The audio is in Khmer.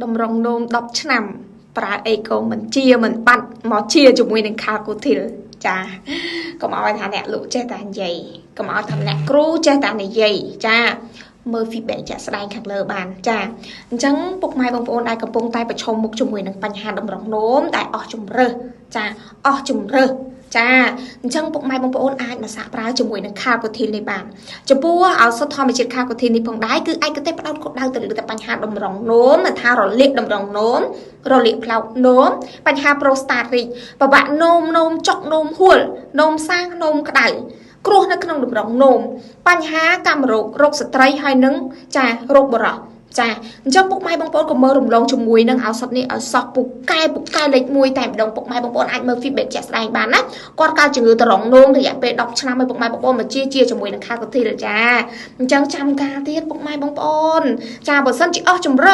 តម្រងនោម10ឆ្នាំប្រើអីក៏មិនជាមិនបាត់មកជាជាមួយនឹងខាកូធីលចាកុំឲ្យថាអ្នកលក់ចេះតែនិយាយកុំឲ្យថាអ្នកគ្រូចេះតែនិយាយចាមើល feedback ជាក់ស្ដែងខាងលើបានចាអញ្ចឹងពុកម៉ែបងប្អូនដែលកំពុងតែប្រឈមមុខជាមួយនឹងបញ្ហាតម្រងនោមដែលអស់ជំរើសចាអស់ជំរើសចាអញ្ចឹងពុកម៉ែបងប្អូនអាចមកសាកប្រើជាមួយនឹងខាកូធីលនេះបានចំពោះឱសថធម្មជាតិខាកូធីលនេះផងដែរគឺឯកទេសផ្ដោតគោលដៅទៅលើតែបញ្ហាតម្រងនោមថារលាកតម្រងនោមរលាកផ្លោកនោមបញ្ហាប្រូស្តាតរីកប្របាក់នោមនោមចុកនោមហួលនោមសាងនោមក្តៅគ្រោះនៅក្នុងតម្រងនោមបញ្ហាកាមរោគរោគស្ត្រីហើយនឹងចារោគបរោះចាអញ្ចឹងពុកម៉ែបងប្អូនក៏មើលរំលងជាមួយនឹងឱសថនេះឲ្យសោះពូកែពូកែលេខ1តែម្ដងពុកម៉ែបងប្អូនអាចមើល feedback ជាក់ស្ដែងបានណាគាត់កើតជំងឺតរងនោមរយៈពេល10ឆ្នាំឲ្យពុកម៉ែបងប្អូនមកជាជាជាមួយនឹងខាកូធីលចាអញ្ចឹងចាំការទៀតពុកម៉ែបងប្អូនចាបើសិនជាអស់ជំរឿ